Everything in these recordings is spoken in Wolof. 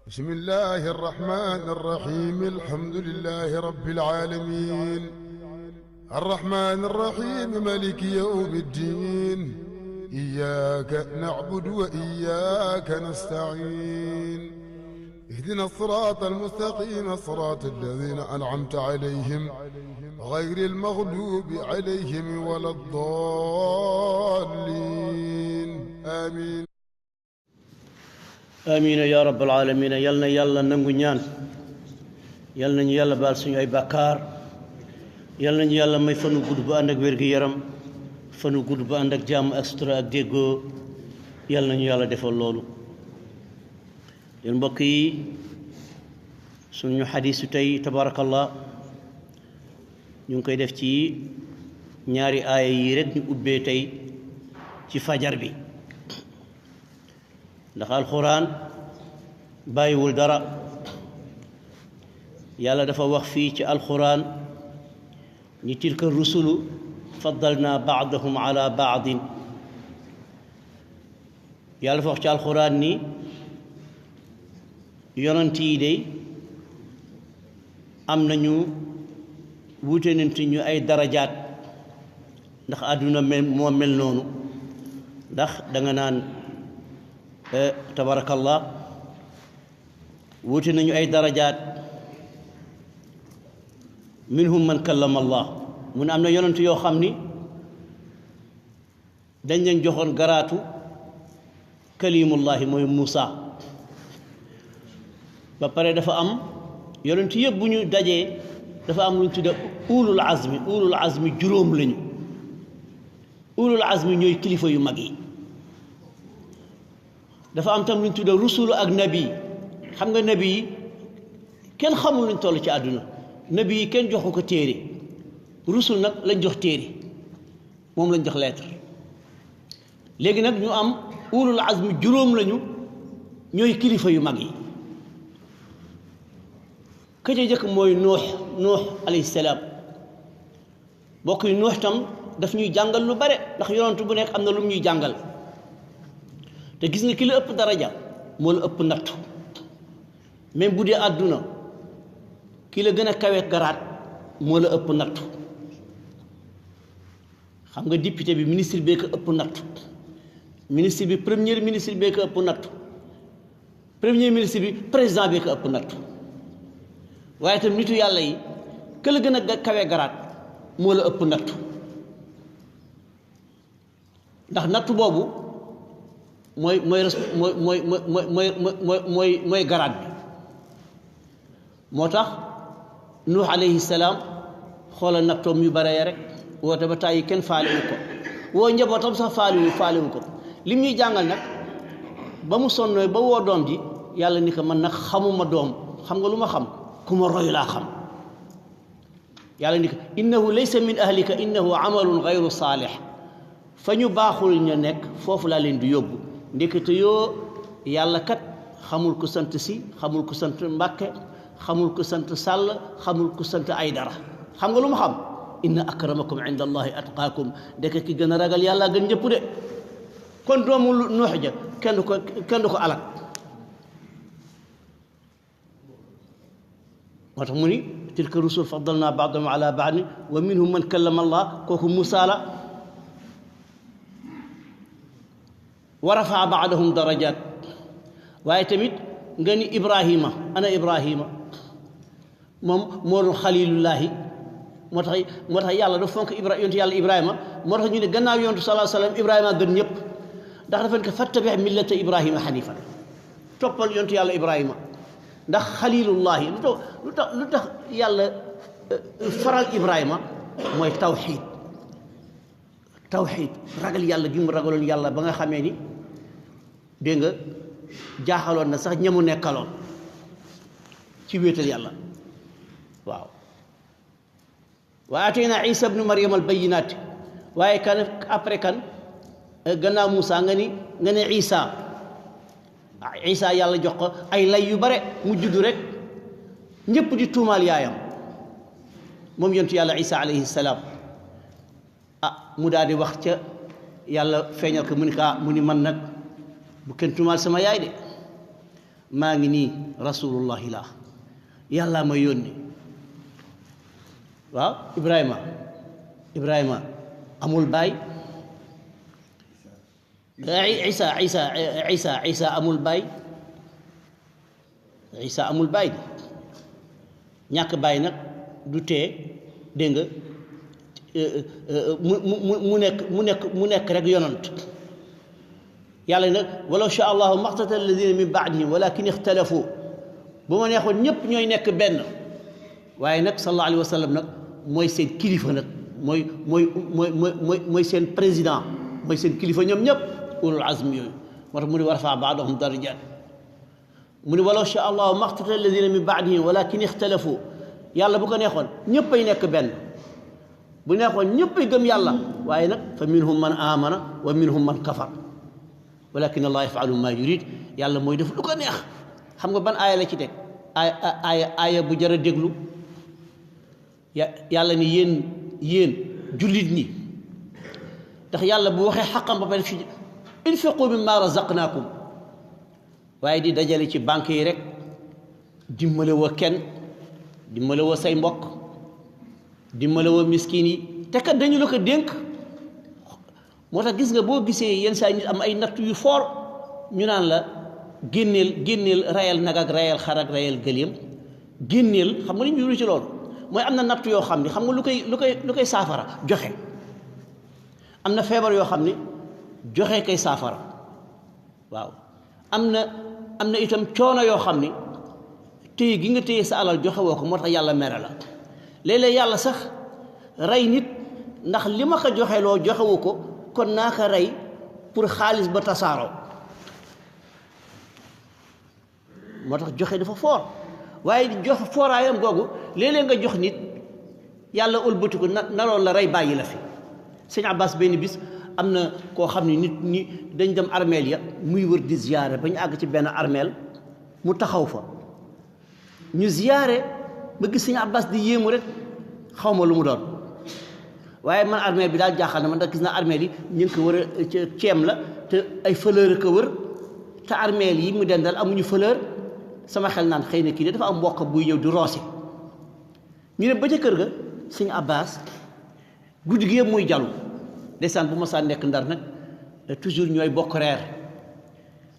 بسم الله الرحمن الرحيم الحمد لله رب العالمين الرحمن الرحيم مالك يوم الدين إياك نعبد وإياك نستعين اهدنا الصراط المستقيم صراط الذين أنعمت عليهم غير المغلوب عليهم ولا الضالين آمين آمين يا رب العالمين يالنا يالا نانغو ñaan yal nañu yàlla baal suñu ay bàkkaar yal nañu yàlla may fanu gudd bu ànd ak wér-gu yaram fanu gudd bu ànd ak jàmm ak sutura ak déggoo yal nañu yàlla defal loolu yéen mbokk yi suñu xadiisu tey tabarakallah ñu ngi koy def ci ñaari aaya yi rek ñu ubbee tey ci fajar bi ndax alxuraan bàyyiwul dara yàlla dafa wax fii ci alxuraan ni tilka rusulu faddalna baadahum ala baadin yàlla dafa wax ci alxuraan ni yonent yi de am nañu wuute nañu ñu ay darajaat ndax àdduna moo mel noonu ndax danga naan tabarakallah wuute nañu ay darajaat minhum man kallama allah mu ne am na yonent yoo xam ni dañ leen joxoon garaatu kalimullahi mooy Muusa ba pare dafa am yonent yëpp bu ñu dajee dafa am lu ñu tudde ulul azmi juróom lañu ulul azmi ñooy kilifa yu mag yi dafa am tam lu ñu tudde rusulu ak nabi xam nga nabi yi kenn xamul luñ toll ci àdduna nabi yi kenn joxu ko téere rusul nag lañ jox téere moom lañ jox lettre léegi nag ñu am ulul azmi juróom lañu ñooy kilifa yu mag yi ka ca jëkk mooy nuux alayhi salaam bokk yi nuux tam daf ñuy jàngal lu bare ndax yonent bu nekk am na lu ñuy jàngal te gis nga ki la ëpp daraja moo la ëpp nattu même bu dee àdduna ki la gën a kawe garaat moo la ëpp nattu xam nga député bi ministre bee ko ëpp nattu ministre bi premier ministre bee ko ëpp nattu premier ministre bi président bee ko ëpp nattu waaye itam nitu yàlla yi ki la gën a kawe garaat moo la ëpp nattu ndax nattu boobu mooy garaat bi moo tax nuux alayhi salaam xoolal nattoom yu bare rek woote ba tàyyi kenn faalewu ko woo njabootam sax faalewu ko lim ñuy jàngal nag ba mu sonnooy ba woo doom ji yàlla ni ko man nag xamuma doom xam nga lu ma xam ku ma roy laa xam yàlla ni ko innahu laysa min ahlika innahu amalun gayru saalih fa ñu baaxul ñu nekk foofu laa leen di yóbbu ndekete yoo yàlla kat xamul ku sant si xamul ku sant mbàkke xamul ku sant sàll xamul ku sant ay dara xam nga lu mu xam inna akramakum inda allahi atqaakum ndeke ki gën a ragal yàlla gën ñëpp de kon doomu nuux ja kenn du ko alak moo tax mu ni tilka rusul faddalna baadahum ala baadin wa minhum man kallama allah kooku Musaa la wa rafaa baadahum darajaat waaye tamit nga ni Ibrahima ana Ibrahima moom moo doon xalilullahi moo tax yàlla dafa fonk yontu yàlla Ibrahima moo tax ñu ne gannaaw yontu sallallahu alayhi wa sallam Ibrahima gën ñëpp ndax dafa ne ko fattabi millata Ibrahima xanifan toppal yontu yàlla Ibrahima ndax xalilullahi lu tax yàlla faral Ibrahima mooy tawxiid ragal yàlla gi mu ragaloon yàlla ba nga xamee ni dégg nga jaaxaloon na sax ñamu nekkaloon ci wéetal yàlla waaw wa atayna isa ibnu maryam al bayinat waaye kan après kan gannaaw Moussa nga ni isa yàlla jox ko ay lay yu bare mu juddu rek ñëpp di tuumaal yaayam moom yontu yàlla isa alayhi salaam mu daal di wax ca yàlla feeñal ko mu ni man nag bu kenn tuumaal sama yaay de maa ngi nii rasulullahi la yàlla ma yónni waaw Ibrahima amul baay Isa amul baay Isa amul baay di ñàkk baay nag du tee dégg nga mu nekk rek yonant yàlla nag walaw shaa allahu maqtatala alladina min baadihim walakin ixtalafu bu ma neexoon ñëpp ñooy nekk benn waaye nag sallallahu alayhi wa sallam nag mooy seen kilifa nag mooy seen président mooy seen kilifa ñoom ñëpp ulul azm yooyu moo tax mu ne wa rafaa baadahum darajat mu ne walaw shaa allahu maqtatala alladina min baadihim walakin ixtalafu yàlla bu ko neexoon ñëppay nekk benn bu neexoon ñëppay gëm yàlla waaye nag fa minhum man amana wa minhum man kafar walakin allah yafalu ma yurid yàlla mooy def lu ko neex xam nga ban aaya la ci teg aaya bu jar a déglu yàlla ni yéen jullit ñi ndax yàlla bu waxee xaqam ba pare fi infiqu mimma razaqnaakum waaye di dajale ci banque yi rek dimbale woo kenn dimbale woo say mbokk dimbale woo miskin yi te kat dañu la ko dénk moo tax gis nga boo gisee yenn saa nit am ay natt yu foor ñu naan la génneel rayal nag ak rayal xar ak rayal gëléem génneel xam nga li ñu jublu ci loolu mooy am na natt yoo xam ne xam nga lu koy saafara joxe am na feebar yoo xam ne joxe kay saafara waaw am na itam coono yoo xam ne téye gi nga téye sa alal joxe woo ko moo tax yàlla mere la léeg-léeg yàlla sax rey nit ndax li ma ko joxe loo joxewu ko kon naa ko rey pour xaalis ba tasaaroo moo tax joxe dafa foor waaye jox fooraayam googu léeg-léeg nga jox nit yàlla ëlbatiku naroon la rey bàyyi la fi sëñ Abbas benn bis am na koo xam ne nit ñi dañ dem armeel ya muy wër di ziyaare ba ñu àgg ci benn armeel mu taxaw fa ñu ziyaare ba gis sëñ Abbas di yéemu rek xaw ma lu mu doon waaye man armeel bi daal jaaxal na man da gis naa armeel yi ñu ngi ko wër a ceem la te ay fleur ko wër te armeel yi mu dendal amuñu fleur sama xel naan xëy na kii de dafa am mbokk buy ñëw di roose ñu ne ba ca kër ga sëñ Abbas guddi gi yëpp muy jalu ndeysaan bu ma saa nekk ndar nag toujours ñooy bokk reer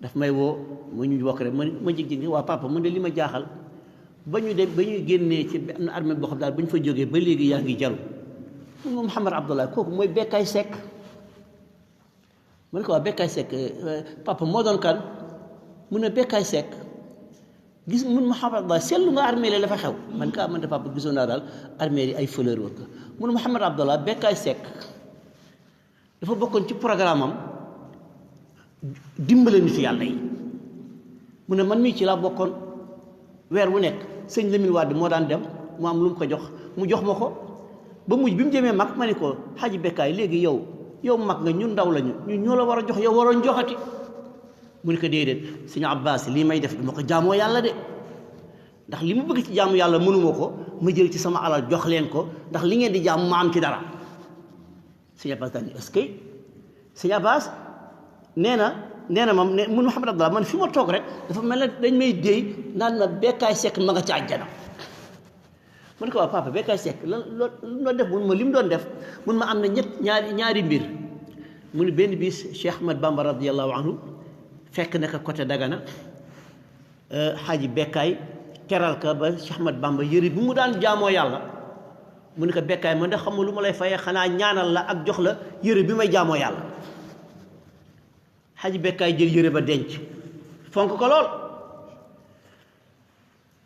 daf may woo ma ñu bokk reer ma jig-jig waa papa mu ne li ma jaaxal ba ñuy génnee ci benn armée boo xam daal ba ñu fa jógee ba léegi yaa ngi jalu mun ma Mouhamad Abdallah kooku mooy Bekkaay Seck ma ne ko waa Bekkaay Seck papa moo doon kan mu ne Bekkaay Seck gis mun Mouhamad Abdallah seetlu nga armée la fa xew man ka man de papa gisoon naa daal armée yi ay fleur wër ko mun Mouhamad Abdallah Bekkaay Seck dafa bokkoon ci programme am dimbale nit yàlla yi mu ne man mii ci laa bokkoon weer wu nekk sëñ Lamine Wade moo daan dem mu am lu mu ko jox mu jox ma ko ba mujj bi mu jëmee mag ma ne ko xaji Bekkaay léegi yow mag nga ñun ndaw lañu ñun ñoo la war a jox yow waroon joxati mu ne ko déedéet sëñ Abbas lii may def duma ko jaamoo yàlla de ndax li mu bëgg ci jaamu yàlla mënuma ko ma jël ci sama alal jox leen ko ndax li ngeen di jaamu ma am ci dara sëñ Abbas daal ni est-ce que sëñ Abbas nee na moom ne mun Mouhamad Abdallah man fi ma toog rek dafa mel ne dañ may déy naan ma Bekkaay Seck ma nga ca àjjana mu ne ko waa papa Bekkaay Seck loo def mun ma li mu doon def mun ma am na ñaari mbir mu ne benn bis Cheikh Ahmad Bamba radiyallahu anhu fekk na ko côté Dagana xaaji Bekkaay teral ka ba Cheikh Ahmad Bamba yëri bi mu daan jaamoo yàlla mu ne ko Bekkaay man de xam nga lu ma lay fayee xanaa ñaanal la ak jox la yëre bi may jaamoo yàlla xaaji Bekkaay jël yëre ba denc fonk ko lool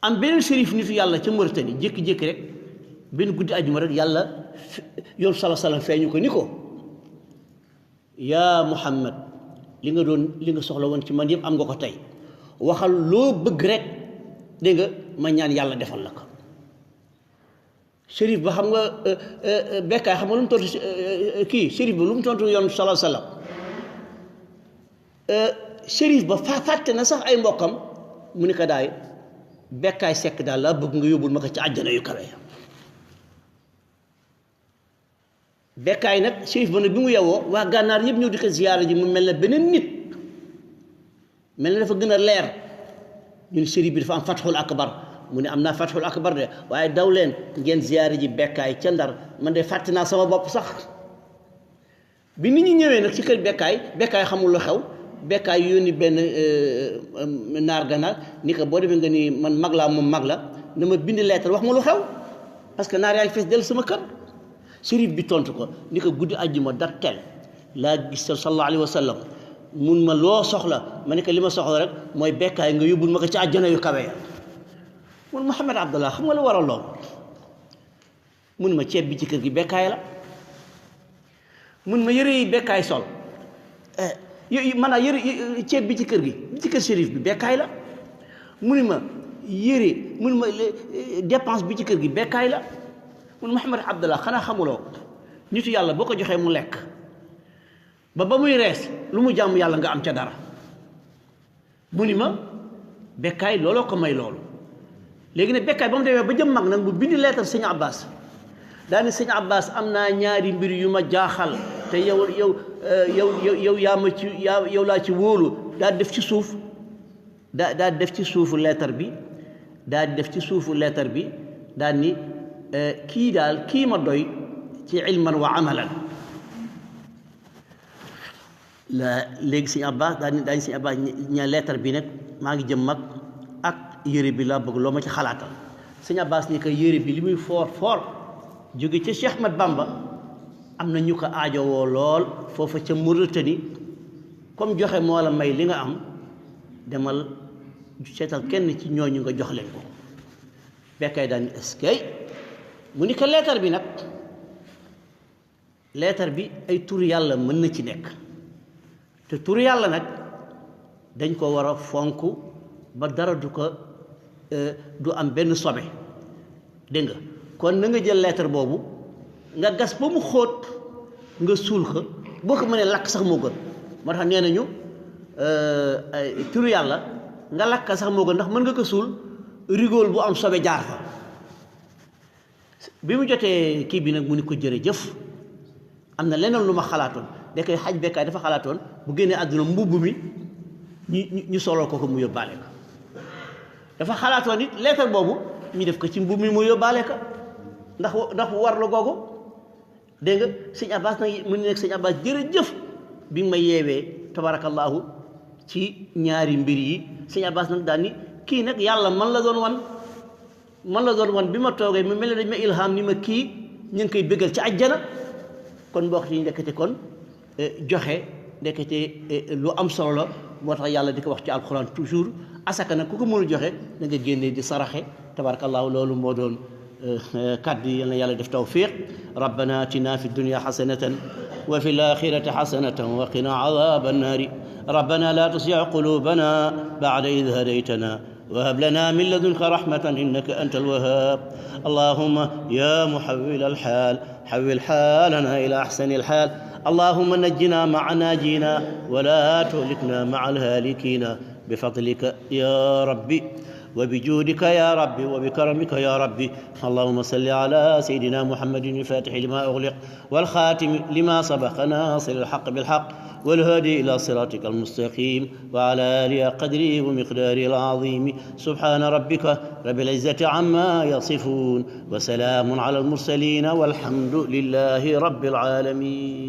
am beneen sérif nitu yàlla ca Mauritanie jékki-jékki rek benn guddi àjjuma rek yàlla yoon sala salam feeñu ko ni ko yaa Muhammad li nga soxla woon ci man yëpp am nga ko tey waxal loo bëgg rek dégg nga ma ñaan yàlla defal la ko sérif ba xam nga Bekkaay xam nga lu mu tontu kii sérif ba lu mu tontu yoon sala salam sérif ba fàtte na sax ay mbokkam mu ni ko daay Bekkaay Seck daal laa bëgg nga yóbbul ma ko ci àjjana yu kawe Bekkaay nag sérif ba nag bi mu yewoo waa gànnaar yëpp ñëw di ko ziyaara ji mu mel ne beneen nit mel ne dafa gën a leer ñu ne sëriñ bi dafa am fatxul akbar mu ne am naa fatxul akbar de waaye daw leen ngeen ziyaare ji bekkaay ca Ndar man de fàtte naa sama bopp sax bi nit ñi ñëwee nag ci kër bekkaay xamul lu xew bekkaay yónni benn naar ganaar ni ko boo demee nga ni man mag laa moom mag la na ma bind lettre wax ma lu xew parce que naar yaa ngi fees dellu sama kër sëriñ bi tontu ko ni ko guddi àjjuma dat tel laa gis sallallahu alayhi wa sallam mun ma loo soxla ma ne ko li ma soxla rek mooy bekkaay nga yóbbul ma ko ci àjjana yu kawe ya mun Mouhamed Abdallah xam nga lu waral lool mun ma ceeb bi ci kër gi bekkaay la mun ma yëre yi bekkaay sol maanaam yëre ceeb bi ci kër gi ci kër shérif bi bekkaay la mun ma yëre mun ma dépense bi ci kër gi bekkaay la mun Mouhamed Abdallah xanaa xamuloo nitu yàlla boo ko joxee mu lekk ba muy rees lu mu jàmm yàlla nga am ca dara mu ni ma bekkaay looloo ko may loolu léegi nag bekkaay ba mu demee ba jëm mag nag mu bind leetar sëñ Abbas daani sëñ Abbas am naa ñaari mbir yu ma jaaxal te yow yaa ma ci yow laa ci wóolu daa def ci suuf daa def ci suufu leetar bi daal ni kii ma doy ci ilman wa amalan léegi sëñ Abbas daañu sëñ Abbas ña leetar bi nag maa ngi jëm mag ak yére bi laa bëgg loo ma ci xalaatal sëñ Abbas ni ko yére bi li muy foor jóge ca Cheikh Ahmad Bamba am na ñu ko aajowoo lool foofa ca Mauritanie comme joxe moo la may li nga am demal seetal kenn ci ñooñu nga jox leen ko bekkaay daan eskay mu ni ko leetar bi nag leetar bi ay tur yàlla mën na ci nekk te tur yàlla nag dañ ko war a fonk ba dara du am benn sobe dégg nga kon na nga jël lettre boobu nga gas ba mu xóot nga suul ko boo ko mënee lakk sax moo gën moo tax nee nañu turu yàlla nga lakk sax moo gën ndax mën nga ko suul rigóol bu am sobe jaar fa bi mu jotee kii bi nag mu ni ko jërëjëf am na leneen lu ma xalaatoon da koy xaj bekkaay dafa xalaatoon bu génnee àdduna mbubb mi ñu solol ko mu yóbbaale ko dafa xalaatoon it lettre boobu ñu def ko ci mbubb mi mu yóbbaale ko ndax war la googu dégg nga sëñ Abbas nag mu ne nekk sëñ Abbas jërëjëf bi nga ma yeewee tabarakallahu ci ñaari mbir yi sëñ Abbas nag daal ni kii nag yàlla man la doon wan bi ma toogee mu mel ne dañ ma ilham ni ma kii ñu ngi koy bëggal ci àjjana kon mbokk yi ndekete kon joxe ndekete lu am solo la moo tax yàlla di ko wax ci alquran toujours asaka nag ku ko mënul joxe da nga génnee di saraxe tabarakallahu loolu moo doon kàddu yi yal na yàlla def tawfiq rabbana atina fi dunya xasanatan wa fi alaxirati xasanatan wa qina adaba annaari rabbana la tusic qulubana bacda id hadaytana وهب لنا من لدنك رحمة إنك أنت الوهاب اللهم يا محول الحال حول حالنا إلى أحسن الحال اللهم نجنا مع ناجينا ولا تهلكنا مع الهالكين بفضلك يا ربي وبجودك يا ربي وبكرمك يا ربي اللهم صل على سيدنا محمد الفاتح لما أغلق والخاتم لما سبق ناصر الحق بالحق والهادي إلى صراطك المستقيم وعلى آله قدره ومقداره العظيم سبحان ربك رب العزة عما يصفون وسلام على المرسلين والحمد لله رب العالمين.